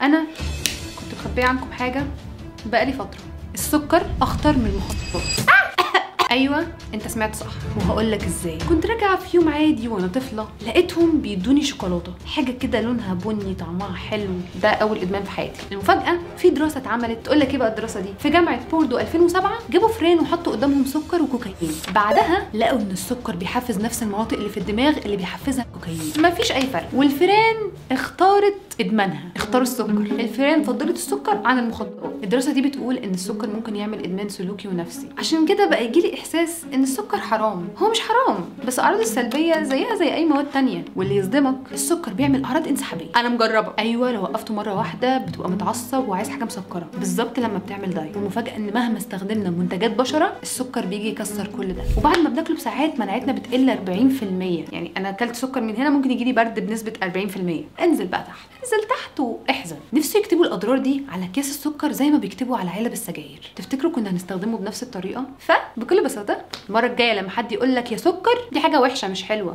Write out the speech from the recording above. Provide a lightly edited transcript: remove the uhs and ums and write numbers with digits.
انا كنت مخبيه عنكم حاجة بقالي فترة. السكر اخطر من المخدرات. ايوه انت سمعت صح، وهقول لك ازاي. كنت راجعه في يوم عادي وانا طفله، لقيتهم بيدوني شوكولاتة، حاجة كده لونها بني طعمها حلو. ده اول ادمان في حياتي. المفاجاة في دراسة اتعملت، تقول لك ايه بقى الدراسة دي؟ في جامعه بوردو 2007 جابوا فران وحطوا قدامهم سكر وكوكايين، بعدها لقوا ان السكر بيحفز نفس المناطق اللي في الدماغ اللي بيحفزها الكوكايين، مفيش اي فرق. والفئران اختارت ادمانها، اختاروا السكر. الفئران فضلت السكر عن المخدرات. الدراسة دي بتقول ان السكر ممكن يعمل ادمان سلوكي ونفسي، عشان كده بقى يجيلي احساس ان السكر حرام. هو مش حرام، بس اعراضه السلبية زيها زي اي مواد تانية. واللي يصدمك السكر بيعمل اعراض انسحابيه. انا مجربه. ايوه لو وقفته مرة واحدة بتبقى متعصب وعايز حاجة مسكره، بالظبط لما بتعمل دايت. والمفاجاه ان مهما استخدمنا منتجات بشره السكر بيجي يكسر كل ده، وبعد ما بناكله بساعات مناعتنا بتقل 40%. يعني انا اكلت سكر من هنا ممكن يجي لي برد بنسبة 40%. انزل بقى تحت، انزل تحت واحزن. نفسي يكتبوا الاضرار دي على اكياس السكر زي ما بيكتبوا على علب السجاير. تفتكروا كنا هنستخدمه بنفس الطريقة؟ فبكل بساطة المرة الجاية لما حد يقول لك يا سكر، دي حاجة وحشة مش حلوة.